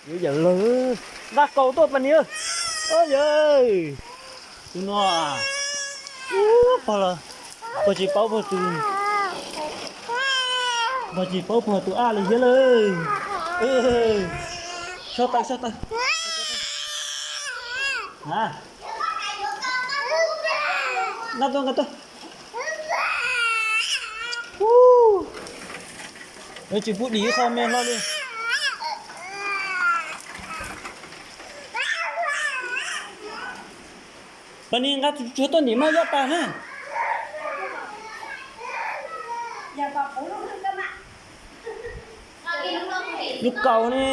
Yuav yawm lawg, nqa kaus tuaj poj niam. Yawm, tus no pog los, pog tsis paub pog tus, pog tsis paub pog tus ab li thiab lawm. Soj taw, soj taw. Nqa tuaj, nqa tuaj. Yuav tsis pub dim ib qho me hlo li. Poj niam, nqa tsuag tuaj ntim maj yob tas na. Lub kaus ne,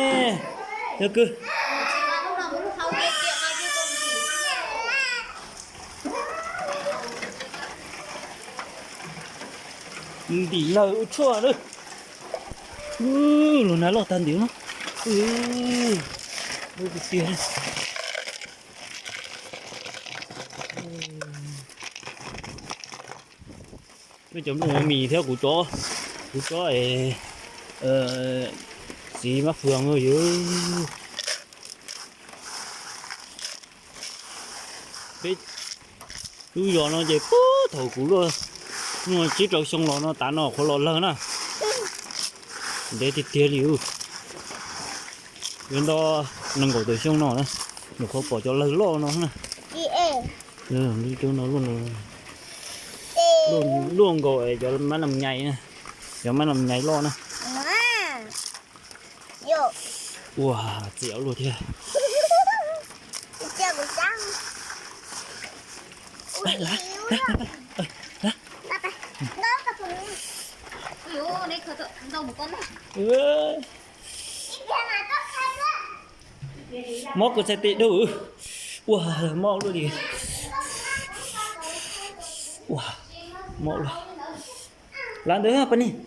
yog kawg. Ntim lawg ua tshuaj lawm. Luag nas loj tag ntim no. Lub tiag tiag. Cov nplooj mis thiab kuv tsob, kuv tsob txiv mab fwj yog. Peb lub zos no ces puag thaum kuv luaj, luaj tsib rau xyoo los no tav no qhuav los lawg na. Ntev tiag tiag li. Yuav nto nees nkaum tawm xyoo no na, nyuam qhuav pom cov lawg loj no na. Luaj nkaus cov mab nam nyais na, cov mab nam nyais loj na. Ua txiav luaj thiab. Mob kuv txhais tes dub. Ua mob luaj li. Ua mob luaj. Lav ntawd poj niam.